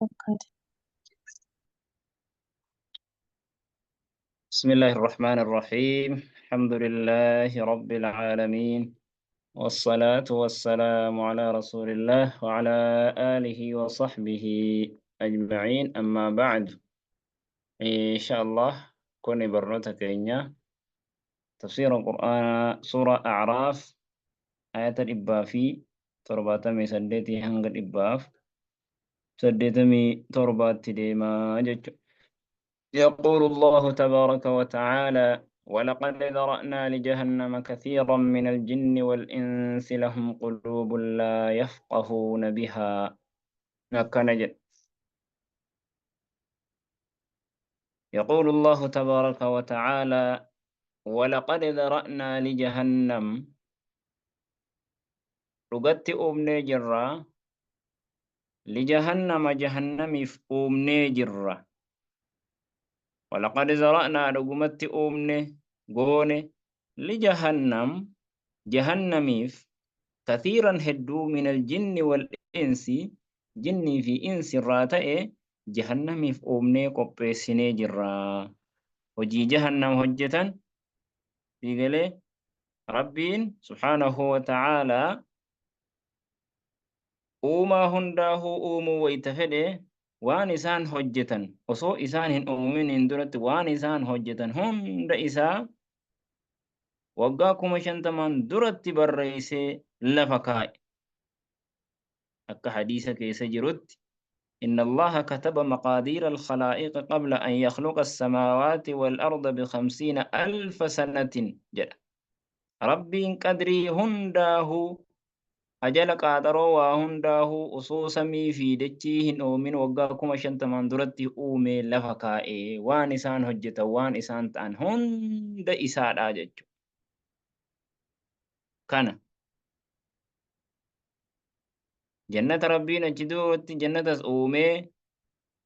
Fakkaata. بسم الله الرحمن الرحيم. الحمد لله رب العالمين، والصلاة والسلام على رسول الله وعلى آله وصحبه أجمعين. أما بعد، إن شاء الله كوني برنوتا كينيا تفسير القرآن سورة أعراف آية الإبافي ترباتمي سديتي هنگ الإباف سديتمي تربات ديما جج. يقول الله تبارك وتعالى: ولقد ذرأنا لجهنم كثيرا من الجن والإنس لهم قلوب لا يفقهون بها. نكنجد. يقول الله تبارك وتعالى: ولقد ذرأنا لجهنم رغت أمني جرا لجهنم جهنم أمني جرا ولقد ذرأنا رغمت أمني غوني لجهنم جهنميف كثيرا هدو من الجن والإنس جني في إنس راتئ جهنميف أمني قبسيني جرا وجي جهنم هجة في قلي ربين سبحانه وتعالى uumaa hundaahuu uumuu wayita fedhe waan isaan hojjetan osoo isaan hin uuminiin duratti waan isaan hojjetan hunda isaa waggaa 50,000 duratti barreessee lafa kaa'e. Akka hadiisa keessa jirutti إن الله كتب مقادير الخلائق قبل أن يخلق السماوات والأرض بخمسين ألف سنة جل ربي قدري هنداه أجل قادرو وهنداه أصوصمي في دجيهن أومن وقاكم شنتمان درتي أومي لفكائي وان إسان هجت وان إسان تان هند إسان آجج كان جنة ربي نجدوت جنة أومي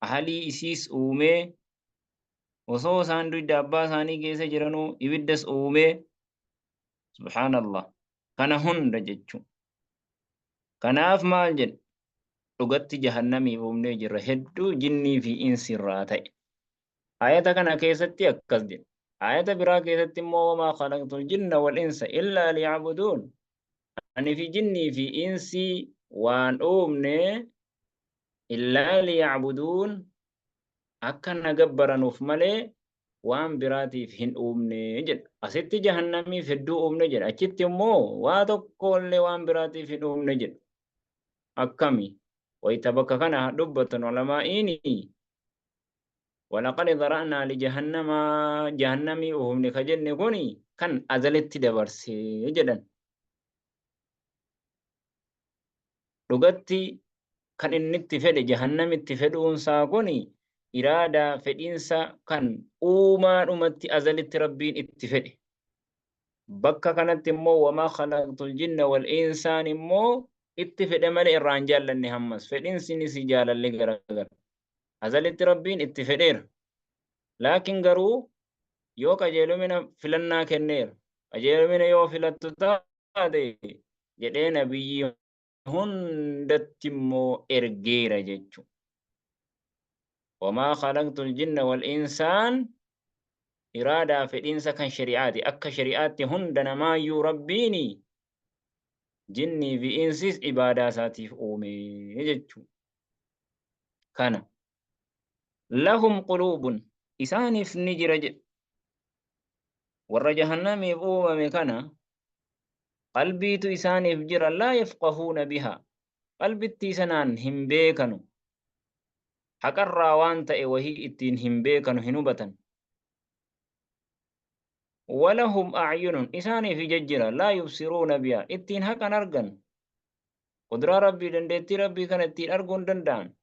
أهلي إسيس أومي وصوصان دو دابا ساني كيسة جرانو إبدس أومي سبحان الله كان هند ججو kanaaf maal jedhe dhugatti jahannamiif uumnee jirra hedduu jinnii fi insi irraa ta'e. Ayata kana keessatti akkas jedhe. Ayata biraa keessatti immoo wamaa khalaqtul jinna wal insa illaa liya'buduun. Ani fi jinnii fi insi waan uumne illaa liya'buduun akka na gabbaranuuf malee waan biraatiif hin uumne jedha. Asitti jahannamiif hedduu uumne jedha. Achitti immoo waa tokkollee waan biraatiif hin uumne jedha. Akkami wayita bakka kana dubbatan ulamaa'iini walaqad zara'naa lijahannama jahannamii uumne ka jenne kuni kan azalitti dabarsee jedhan. Dhugatti kan inni itti fedhe jahannamitti fedhuunsaa kuni iraadaa fedhiinsa kan uumaadhumatti azalitti rabbiin itti fedhe. Bakka kanatti immoo wamaa khalaqtul jinna wal insaan immoo itti fedhe malee irraa hin jaallanne hammas fedhiinsinis jaalalli garagara. Azalitti rabbiin itti fedheera. Laakiin garuu yoo qajeelumina filannaa kenneera. Qajeelumina yoo filattu taate jedhee nabiyyi hundatti immoo ergeera jechuudha. Wamaa khalaqtul jinna wal insaan iraadaa fedhiinsa kan shari'aati. Akka shari'aatti hunda namaayyuu rabbiini jinnii fi insis ibaadaa isaatiif uume jechuudha. Kana lahum quluubun isaaniif ni jira jedhe. Warra jahannamiif uumame kana qalbiitu isaaniif jira laa yafqahuuna biha qalbittii sanaan hin beekanu haqarraa waan ta'e wahii ittiin hin beekanu hin hubatan. ولهم أعين إساني في ججرة لا يبصرون بها إتين حقا أرغن قدرة ربي دندتي ربي كان إتين أرغن دندان.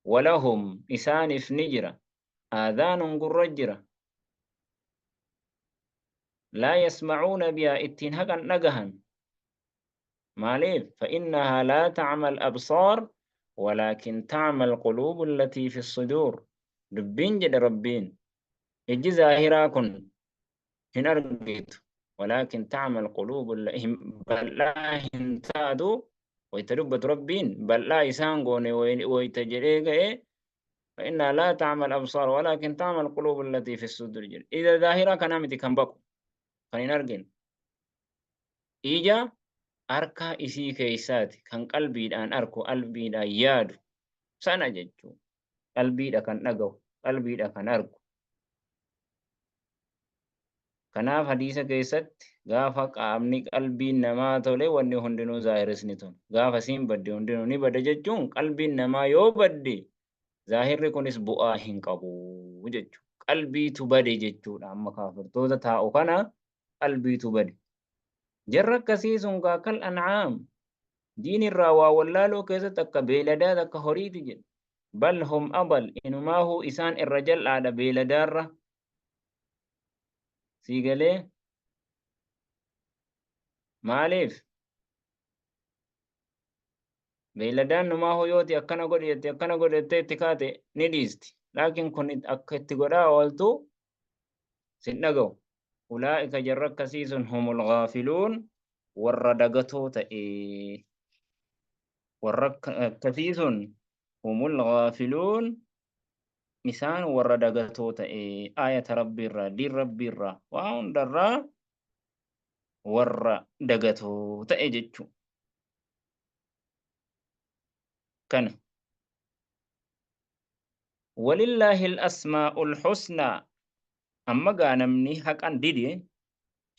ولهم إساني في نجرة آذان قرجرة لا يسمعون بها إتين حقا نجهن ماليف فإنها لا تعمى الأبصار ولكن تعمى القلوب التي في الصدور. دبين جد ربين إجي ظاهرا كن هن أرجيت ولكن تعمى القلوب بل لا هنتادو Wayta dubbatu Rabbiin bal'aa isaan goone wayta jedhee ga'e فإنها لا تعمى الأبصار ولكن تعمى القلوب التي في الصدور jedhe. Ija zaahiraa kanaa miti kan baqu kan hin argine. Ija harka isii keessaati kan qalbiidhaan arku qalbiidhaan yaadu sana jechuudha. Qalbiidha kan dhagahu qalbiidha kan argu. Kanaaf hadiisa keessatti gaafa qaamni qalbiin namaa tole wanni hundinuu zaahiris ni tola. Gaafa siin badde hundinuu ni bada jechuun qalbiin namaa yoo badde zaahirri kunis bu'aa hin qabu jechuudha. Qalbiitu bade jechuudha. Amma kaafirtoota taa'u kana qalbiitu bade. Jarra akkasii sun gaa kal an'aam diin irraa waa wallaaluu keessatti akka beeladaa akka horiiti jedha. Bal hum adal inumaahuu isaan irra jal'aadha beeladaarra. Sii galee maaliif beeyladaan numaahuu yooti akkana godhi jette akkana godhi jettee itti kaate ni dhiisti. Laakiin kun akka itti godhaa ooltu sin dhaga'u. Ulaa'ika jarra akkasii sun humul gaafiluun warra dagatoo ta'e. Warra akkasii sun humul gaafiluun isaan warra dagatoo ta'e aayata Rabbiirraa diin Rabbiirraa waa hundarraa warra dagatoo ta'e jechuudha. Kana. Walillaahi al-asmaa'ul husnaa amma gaa namni haqan dide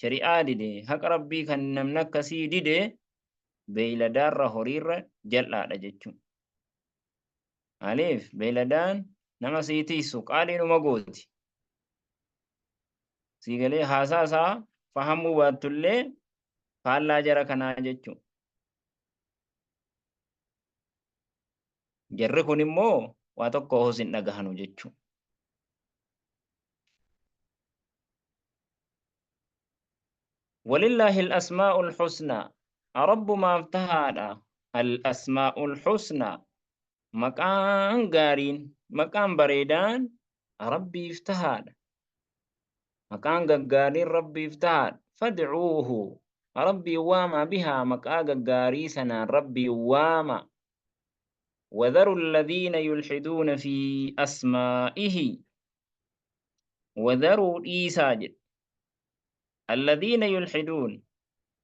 shari'aa dide haqa Rabbii kan namni akkasii dide beeyladaarra horiirra jal'aadha jechuudha. Maaliif beeyladaan nama sii tiisu qaaliinuma gooti. Sii galee haasaa isaa fahamuu baattullee faallaa jara kanaa jechuudha. Jarri kun immoo waa tokko hoos hin dhagahanu jechuudha. Walillaahi al-asmaa'ul husnaa Rabbumaaf tahaadha al-asmaa'ul husnaa maqaan gaariin maqaan bareedaan Rabbiif tahaadha. Maqaan gaggaariin Rabbiif tahaadha. Fad'uuhu Rabbii waamaa bihaa maqaa gaggaarii sanaan Rabbii waama. وذروا الذين يلحدون في أسمائه وذروا dhiisaa jedhe. الذين يلحدون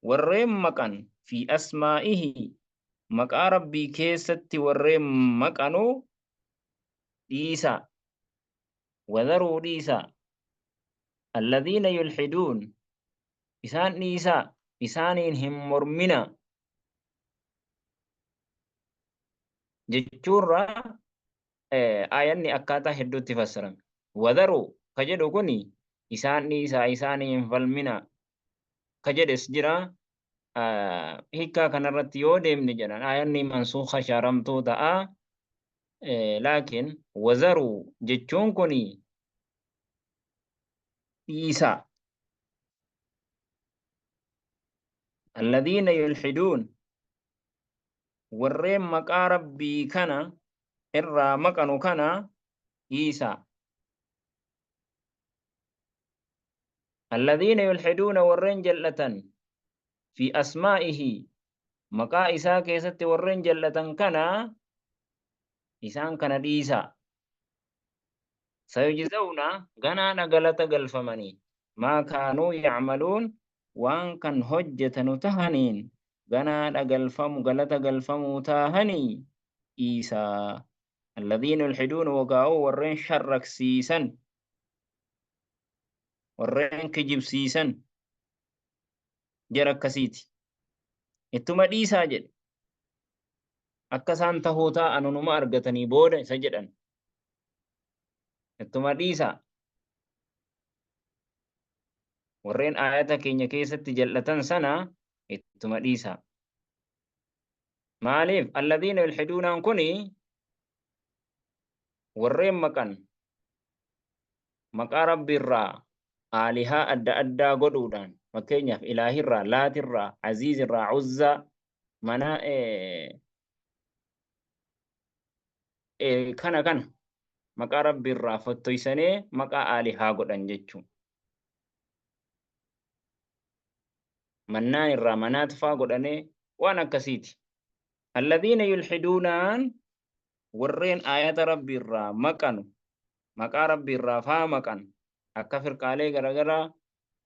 warreen maqan في أسمائه maqaa Rabbii keessatti warreen maqanuu dhiisaa. وذروا dhiisaa. الذين يلحدون isaan dhiisaa isaaniin hin mormina jechuurra aayanni akkaataa hedduutti fassarame. وذروا ka jedhu kuni isaan dhiisaa isaanii hin falmina ka jedhes jira. Hiikkaa kanarratti yoo deemne jedhan aayanni mansuukha shaaramtuu ta'a. Laakiin وذروا jechuun kuni dhiisaa. الذين يلحدون warreen maqaa Rabbii kana irraa maqanu kana dhiisaa. الذين يلحدون warreen jal'atan في أسمائه maqaa isaa keessatti warreen jal'atan kana isaan kana dhiisaa. سيجزون ganaadha galata galfamanii ما كانوا يعملون waan kan hojjetanu tahaniin ganaadha galfamu galata galfamuu taahanii dhiisaa. الذين يلحدون wagaa'uu warreen sharraksiisan warreen kijibsiisan jara akkasiiti. Ittuma dhiisaa jedhe. Akka isaan tahuu taa'an numa argatanii booda isa jedhan. Ittuma dhiisaa. Warreen aayata keenya keessatti jal'atan sana ittuma dhiisaa. Maaliif? الذين يلحدون kuni warreen maqan maqaa Rabbiirraa aalihaa adda addaa godhuudhaan fakkeenyaaf ilaahirraa, laatirraa, aziizirraa, uzzaa mana kana kana maqaa Rabbiirraa fottoysanii maqaa aalihaa godhan jechuudha. Mannaan irraa manaat faa godhanee waan akkasiiti. Alladhiina yulhiduunaan warreen aayata Rabbii irraa maqanu, maqaa Rabbii irraa faa maqan, akka firqaalee garagaraa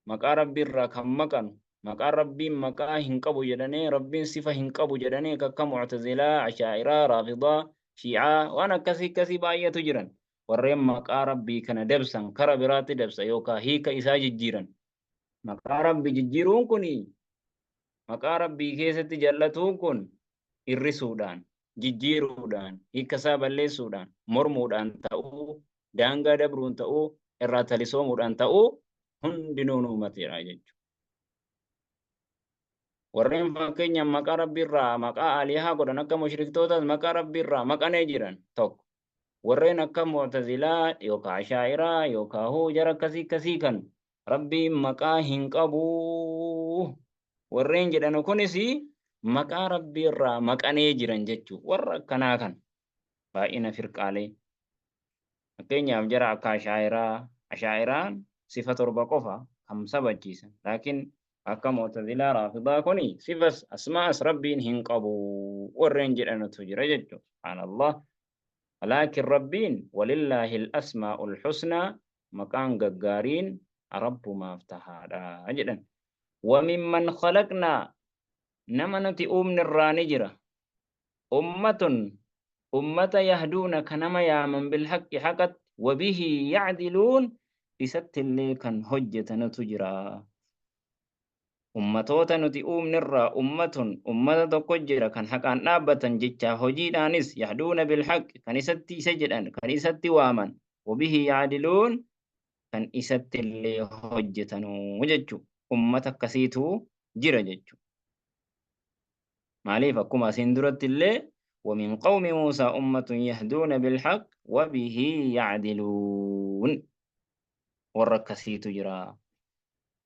maqaa Rabbii irraa kan maqanu, maqaa Rabbiin maqaa hin qabu jedhanii, Rabbiin sifa hin qabu jedhanii, akka Mu'tazilaa, Ashaa'iraa, Raafidaa, Shii'aa waan akkasii akkasii baay'eetu jiran. Warreen maqaa Rabbii kana dabsan, kara biraatti dabsa yookaan hiika isaa jijjiiran. Maqaa Rabbii jijjiiruun kuni, maqaa Rabbii keessatti jallatuun kun hir'isuudhaan, jijjiiruudhaan, hiika isaa balleessuudhaan, mormuudhaan ta'uu, daangaa dabruun ta'uu, irraa talisoomuudhaan ta'uu hundinuu nuumateera jechuudha. Warreen fakkeenyaaf maqaa Rabbii irraa maqaa aalihaa godhan akka mushriktootaas maqaa Rabbii irraa maqanee jiran tokko. Warreen akka Mu'tazilaa yookaan Ashaa'iraa yookaan hoo jara akkasii akkasii kan Rabbiin maqaa hin qabu warreen jedhanu kunis maqaa Rabbii irraa maqanee jiran jechuu, warra akkanaa kan baay'ina firqaalee. Fakkeenyaaf jara akka Ashaa'iraa, Ashaa'iraan sifa torba qofa kan sabachiisan, laakiin akka Mu'tazilaa, Raafidaa kuni sifas asmaa'as Rabbiin hin qabu warreen jedhanutu jira jechuudha. Subhaanallah. Laakiin Rabbiin walillaahi al-asmaa'ul husnaa, maqaan gaggaariin Rabbumaaf tahaadha jedhan. Wa mimman khalaqnaa, nama nuti uumne irraa ni jira. Ummatun, ummata, yahduuna, ka nama yaaman, bilhaqqi, haqatti, wabihi yacdiluun, isatti illee kan hojjetanutu jira. Ummatoota nuti uumnerraa ummatun, ummata tokko jira kan haqaan dhaabbatan jechaa hojiidhaanis, yahduuna bilhaqqi, kan isatti isa jedhan, kan isatti waaman, wabihi yacdiluun, kan isatti illee hojjetanuu jechu. Ummata akkasiitu jira jechu. Maaliif akkuma asiin duratti illee ومن قوم موسى أمة يهدون بالحق وبه يعدلون warra akkasiitu jira.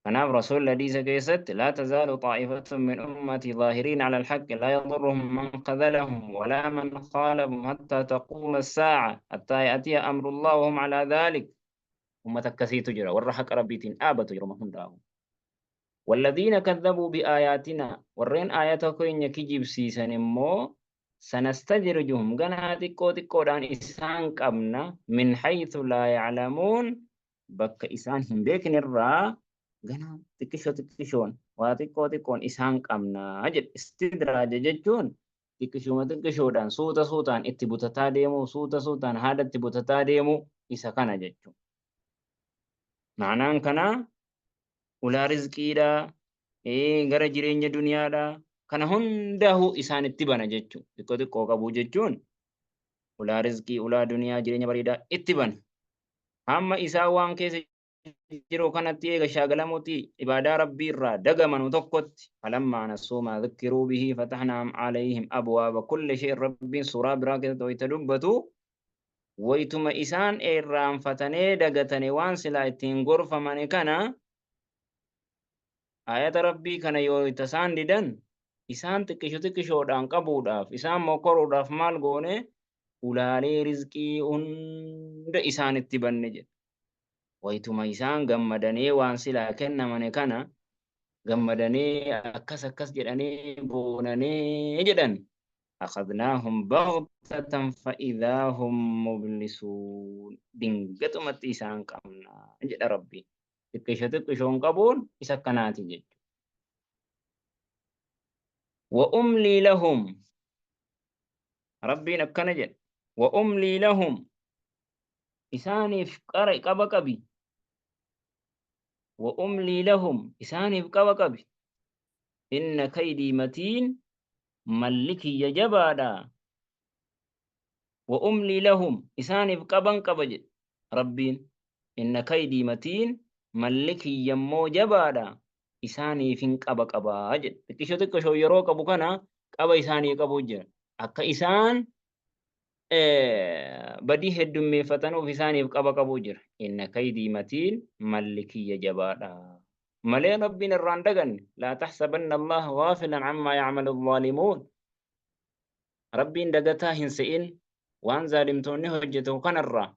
Kanaaf Rasuulli hadiisa keessatti laa tazaalu xaa'ifatun min ummatii zaahiriin ala alhaqqi laa yadurruhum man khadhalahum walaa man khaalafahum hattaa taquuma as-saa'a hattaa ya'tiya amrullah wa hum alaa dhaalik. Ummata akkasiitu jira, warra haqa Rabbiitiin dhaabatu yeroo hundaa'u. Walladhiina kadhabuu bi'aayaatina, warreen aayata keenya kijibsiisan immoo, sanastadrijuhum, ganaa xiqqoo xiqqoodhaan isaan qabna, min haythu laa ya'lamuun, bakka isaan hin beeknerraa ganaa xiqqishoo xiqqishoon waa xiqqoo xiqqoon isaan qabna jedhe. Istidraaja jechuun xiqqishuma xiqqishoodhaan suuta suutaan itti butataa deemuu, suuta suutaan haada itti butataa deemuu isa kana jechuudha. Ma'anaan kanaa ulaa rizqiidhaa, gara jireenya duniyaadhaa kana hundaa'uu isaan itti bana jechuudha. Xiqqoo xiqqoo qabuu jechuun ulaa rizqii, ulaa duniyaa, jireenya bareedaa itti bana. Hamma isaan waan keessa jiru kanatti eega shaagalamuuti ibaadaa Rabbii irraa dagamanu tokkotti, falammaa nasuu maa dhukkiruu bihii fatahnaa alayhim abwaaba kulli shay'in. Rabbiin suuraa biraa keessatti wayita dubbatu, wayituma isaan irraanfatanee dagatane waan silaa ittiin gorfamane kana, ayata Rabbii kana yoo itti isaan didan, isaan xiqqisho xiqqishoodhaan qabuudhaaf, isaan mokkoruudhaaf maal goone? Ulaalee rizqii hunda isaanitti banne jedha. Wayituma isaan gammadanee waan silaa kennamane kana gammadanee akkas akkas jedhanii boonanee jedhan, akhadnaahum baghtatan fa'idhaa hum mublisuun, dingatumatti isaan qabna jedha Rabbiin. Xiqqisho xiqqishoon qabuun isa akkanaati jechuudha. Wa umlii lahum, Rabbiin akkana jedha. Wa umlii lahum, isaaniif qara qaba qabi. Wa umlii lahum, isaaniif qaba qabi. Inna kaydii matiin, malli kiyya jabaadha. Wa umlii lahum, isaaniif qaban qaba jedhe Rabbiin. Inna kaydii matiin, malli kiyya immoo jabaadha, isaaniifin qaba qabaa jedhe. Xiqqishoo xiqqishoo yeroo qabu kana qaba isaanii qabu jira. Akka isaan badii heddummeeffatanuuf isaaniif qaba qabu jira. Inna kaydii matiin, malli kiyya jabaadha. Malee Rabbiin irraan daganne. Laa taxsabanna Allaha gaafilan ammaa yacmalu zaalimuun. Rabbiin dagataa hin se'in waan zaalimtoonni hojjetu kanarraa.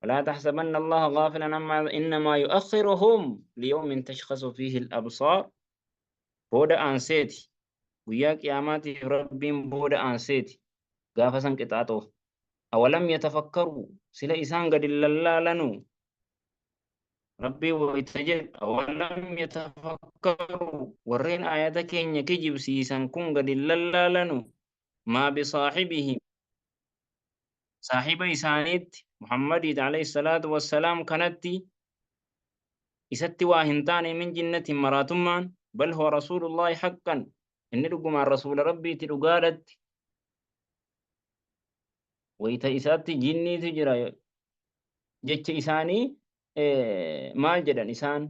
ولا تحسبن الله غافلا عما إنما يؤخرهم ليوم تشخص فيه الأبصار. Booda aanseeti Guyyaa qiyaamaatiif Rabbiin booda aanseeti gaafa san qixaaxoof. Awalam yatafakkaruu, sila isaan gadi lallaalanuu? Rabbii wayta jedhu, awalam yatafakkaruu, warreen aayata keenya kijibsiisan kun gadi lallaalanuu? Maa bisaaxibihim, saahiba isaaniitti Muhammadiit alayhi salaatu wassalaam kanatti isatti waa hin taane, min jinnatin, maraatummaan. Bal huwa rasuulullaahi haqqan, inni dhugumaan rasuula Rabbiiti dhugaadhatti. Wayta isaatti jinniitu jira jecha isaanii maal jedhan isaan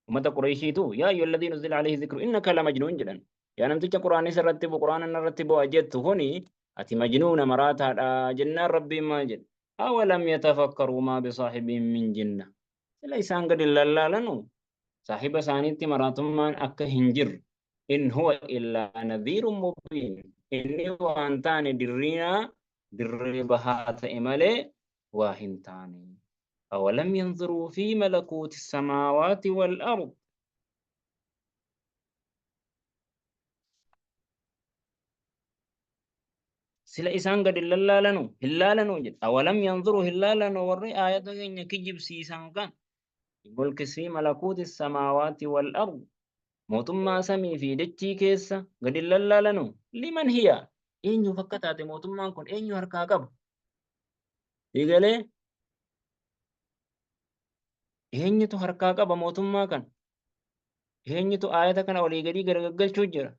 ummata Qureeshiitu? Yaa ayyuha alladhii nuzila alayhi dhikru innaka la majnuun jedhan. Yaa namticha Qur'aanni irratti bu'u, Qur'aana irratti bu'a jettu kuni, ati majnuuna, maraataadha jennaan, Rabbiin maal jedhe? Awalam yatafakkaruu maa bisaahibihim min jinna, sila isaan gadi lallaalanu saahiba isaaniitti maraatummaan akka hin jirre? In huwa illaa nadhiirun mubiin, inni waan taane dirriinaa dirree bahaa ta'e malee waa hin taane. Awalam yanzuruu fi malakuuti samaawaati wal ard, sila isaan gadi hin lallaalanu, hin laalanu jedhe. Awalam yanzuruu, hin laalanu warri aayata keenya kijibsiisan kan mulki fi malakuuti samaawaati wal ard, mootummaa samii fi dachii keessa gadi hin lallaalanu? Liman hiya, eenyuuf akka taate, mootummaan kun eenyu harkaa qaba? Eegalee eenyutu harkaa qaba mootummaa kana? Eenyutu aayata kana olii gadii garagaggalchuu jira?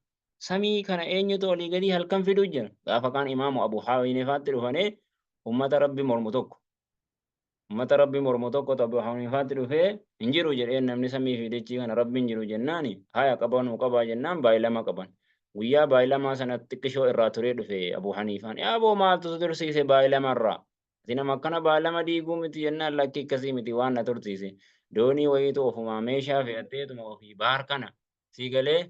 Samii kana eenyutu olii gadii halkan fiduu jira? Gaafa kaan imaamu Abu Haniifaatti dhufanii ummata Rabbi mormu tokko. Ummata Rabbi mormu tokko Abu Haniifaatti dhufee, hin jiru jedheen namni samii fi dachii kana Rabbi hin jiru jennaani, haya qabanuu qabaa jennaan baay'ilama qaban. Guyyaa baay'ilamaa sana xiqqishoo irraa turee dhufe Abu Haniifaan. Yaa aboo, maaltu si tursiise baay'ilama irraa? Ati nama akkana baay'ilama diiguu miti jennaan, lakki akkasii miti, waan na tursiise. Doonii wayiitu ofumaa meeshaa fe'atteetuma ofii bahar kana sii galee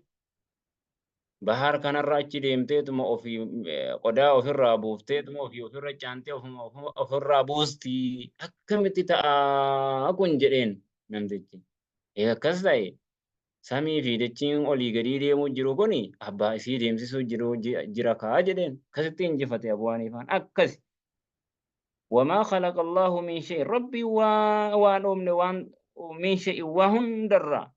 bahar kanarra achi deemteetuma ofii qodaa ofirraa buufteetuma ofii ofirra caantee ofuma ofirraa buusti, akkamitti ta'a kun jedheen namtichi. Eega akkas ta'e, samii fi dachiin olii gadii deemuu jiru kun abbaa isii deemsisuu jiru jira kaa jedheen, akkasitti injifate Abuu Haniifaan akkasi. Wamaa khalaqa Allahu min shay, Rabbi waan uumne waan min shay, waa hundarraa.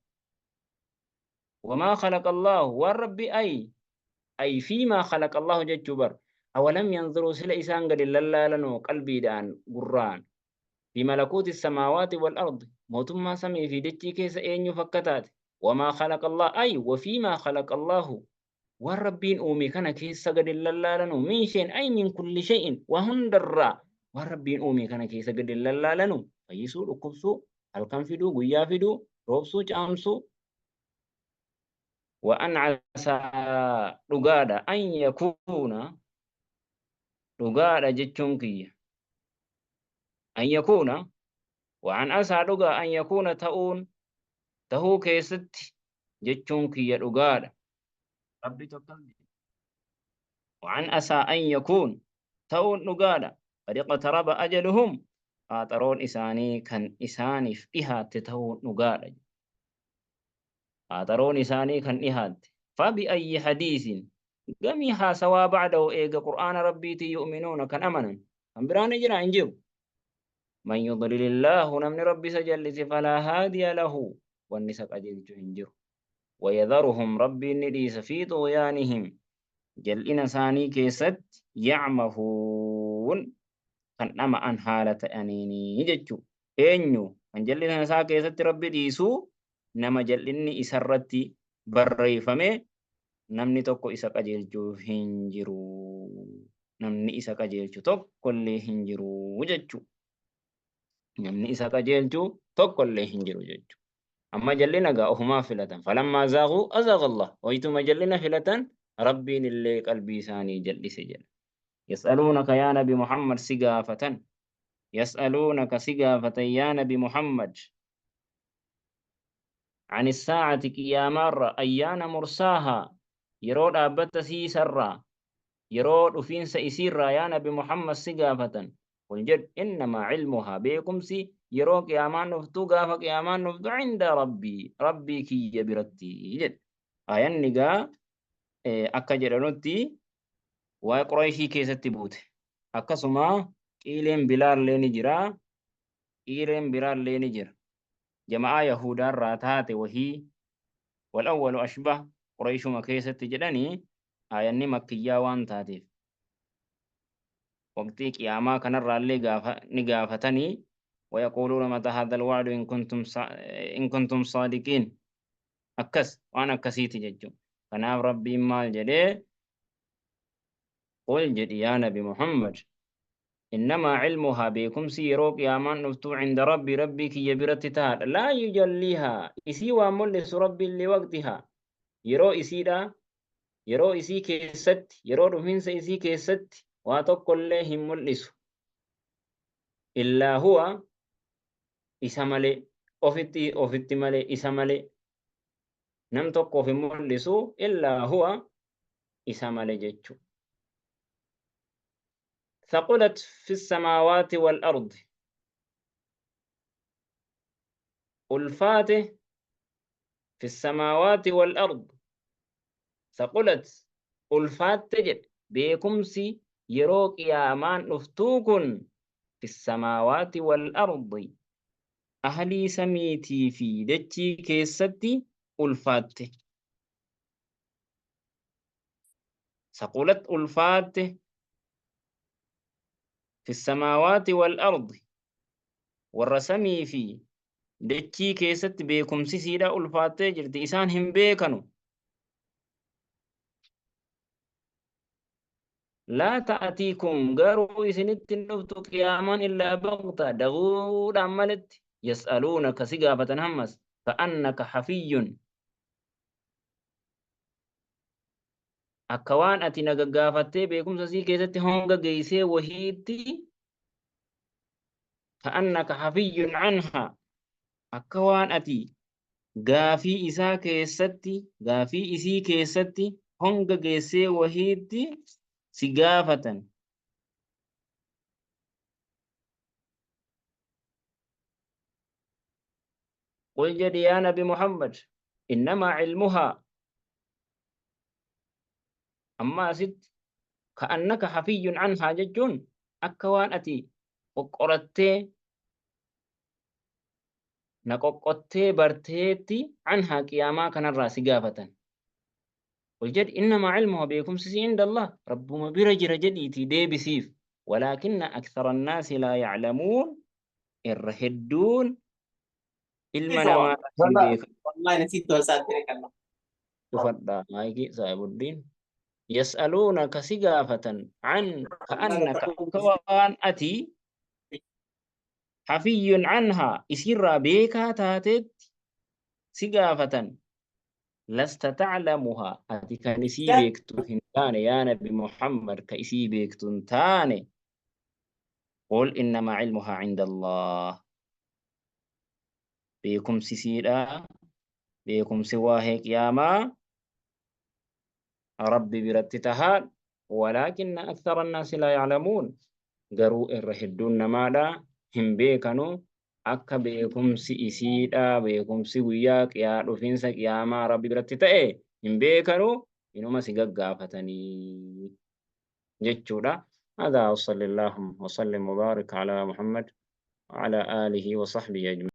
Wamaa khalaqa Allahu, waan Rabbi ay fiimaa khalaqa Allahu jechuu bar. Awalam yanzuruu, sila isaan gadi lallaalanoo qalbiidhaan gurraan fi malakuuti samaawaati wal ardi, mootummaa samii fi dachii keessa eenyuuf akka taate? Wamaa khalaqa Allah ay wa fiimaa khalaqa Allahu, waan Rabbiin uume kana keessa gadi lallaalanuu? Min shay'in ay min kulli shay'in, waa hundarraa waan Rabbiin uume kana keessa gadi lallaalanuu? Fayyisuu, dhukkubsuu, halkan fiduu, guyyaa fiduu, roobsuu, caamsuu. Wa an asaa, dhugaadha, an yakuuna, dhugaadha jechuun kiyya, an yakuuna, wa an asaa, dhugaa, an yakuuna, ta'uun, tahuu keessatti jechuun kiyya dhugaadha. Rabbitu akkas jedhe. Wa an asaa an yakuun, ta'uun dhugaadha, qad iqtaraba ajaluhum, qaaxaroon isaanii kan isaaniif dhihaatte ta'uun dhugaadha. Qaaxaroon isaanii kan dhihaatte. Fabi ayyi hadiisin, gamii haasawaa, ba'dahu, eega Qur'aana Rabbiitii, yu'minuuna, kan amanan kan biraa ni jira? Hin jiru. Man yudlilillaahu, namni Rabbi isa jallise, falaa haadiya lahu, wanni isa qajeelchu hin jiru. Wayadharuhum, Rabbiin ni dhiisa, fi xughyaanihim, jal'ina isaanii keessatti, ya'mahuun, kan dhama'an haala ta'aniini jechuu. Eenyu kan jal'ina isaa keessatti Rabbi dhiisu? Nama jal'inni isarratti barreeffame, namni tokko isa qajeelchu hin jiru. Namni isa qajeelchu tokko illee hin jiru jechuu. Namni isa qajeelchu tokko illee hin jiru jechuu. Amma jal'ina gaa ofumaaf filatan. Falammaa zaaguu azaaga Allah. Wayituma jal'ina filatan Rabbiin illee qalbii isaanii jal'ise jedha. Yas'aluunaka yaa Nabi Muhammad, si gaafatan. Yas'aluunaka, si gaafatan yaa Nabi Muhammad. Ani saa'ati, qiyaamaarra, ayyaana mursaahaa, yeroo dhaabbata siisarraa, yeroo dhufiinsa isiirraa yaa Nabi Muhammad si gaafatan. Qul, jedhu, innamaa cilmuhaa, beekumsi yeroo qiyaamaan dhuftu, gaafa qiyaamaan dhuftu, cinda rabbii, Rabbii kiyya biratti jedhe. Aayanni gaa Akka jedhanutti waa'ee Qurayshii keessatti buute. Akkasuma qiileen bilaallee ni jira. Qiileen biraallee ni jira. Jama'aa Yahudaarraa taate wahii wal awwalu ashbah Qurayshuma keessatti jedhanii aayanni makkiyyaa waan taateef. Waqtii qiyaamaa kanarraallee gaafa ni gaafatanii wayaquuluuna mata haadha alwa'du in kuntum saadiqiin akkas waan akkasiiti jechuudha. Kanaaf Rabbiin maal jedhee? Qul jedhi yaa Nabi Muhammad, innamaa cilmuhaa beekumsi yeroo qiyaamaan dhuftuu cinda rabbii, rabbii kiyya biratti tahaadha. Laa yujalliihaa isii waan mul'isu Rabbiin liwaqtihaa yeroo isiidha, yeroo isii keessatti, yeroo dhufiinsa isii keessatti waa tokkollee hin mul'isu. Illaa huwa isa malee, ofitti ofitti malee, isa malee nam tokkoof hin mul'isu, illaa huwa isa malee jechu. Thaqulat fi samaawaati wal ardi ulfaate, fi samaawaati wal ardi thaqulat ulfaatte jedhe. Beekumsi yeroo qiyaamaan dhuftuu kun fi samaawaati wal ardi ahlii samiitii fi dachii keessatti ulfaatte. Thaqulat ulfaatte fi samaawaati wal ardi warra samii fi dachii keessatti beekumsi siidha ulfaattee jirti, isaan hin beekanu. Laa ta'atiikum garuu isinitti hin dhuftu qiyaamaan illaa baqta daguudhaan maletti. Yas'aluunaka si gaafatan hammas ka'annaka hafiyyun akka waan ati na gaggaafattee beekumsa sii keessatti honga geeysee wahiitti, ka'annaka hafiyyun anha akka waan ati gaafii isaa keessatti, gaafii isii keessatti honga geessee wahiitti si gaafatan. Qul jedhi yaa Nabi Muhammad, innamaa cilmuhaa amma asitti ka'annaka hafiyyun anhaa jechuun akka waan ati qoqqorattee na qoqqottee barteetti anhaa qiyaamaa kanarraa si gaafatan. Qul jedhi innamaa cilmuhaa beekumsi si inda Allah rabbuma bira jira jedhiitii deebisiif. Walaakinna akthara annaasi laa yaclamuun irra hedduun ilma namaa hin beekan. والله نسيت وساترك الله. Cufadhaa maayikii saahibuddiin. Yas'aluunaka si gaafatan an ka'annaka akka waan ati hafiyyun anhaa isirraa beekaa taateetti si gaafatan. Lasta ta'lamuhaa ati kan isii beektu hin taane, yaa Nabi Muhammad ka isii beektu hin taane. Qul innamaa cilmuhaa cinda Allah beekumsi siidha, beekumsi waa'ee qiyaamaa Rabbi biratti tahaa, walaakinna akthara annaasi laa ya'lamuun garuu irra hedduun namaadha hin beekanu. Akka beekumsi isiidha, beekumsi guyyaa qiyaa dhufiinsa qiyaamaa Rabbi biratti ta'e hin beekanu, inuma si gaggaafatanii jechuudha. هذا وصلى اللهم وسلم وبارك على محمد وعلى آله وصحبه أجمعين.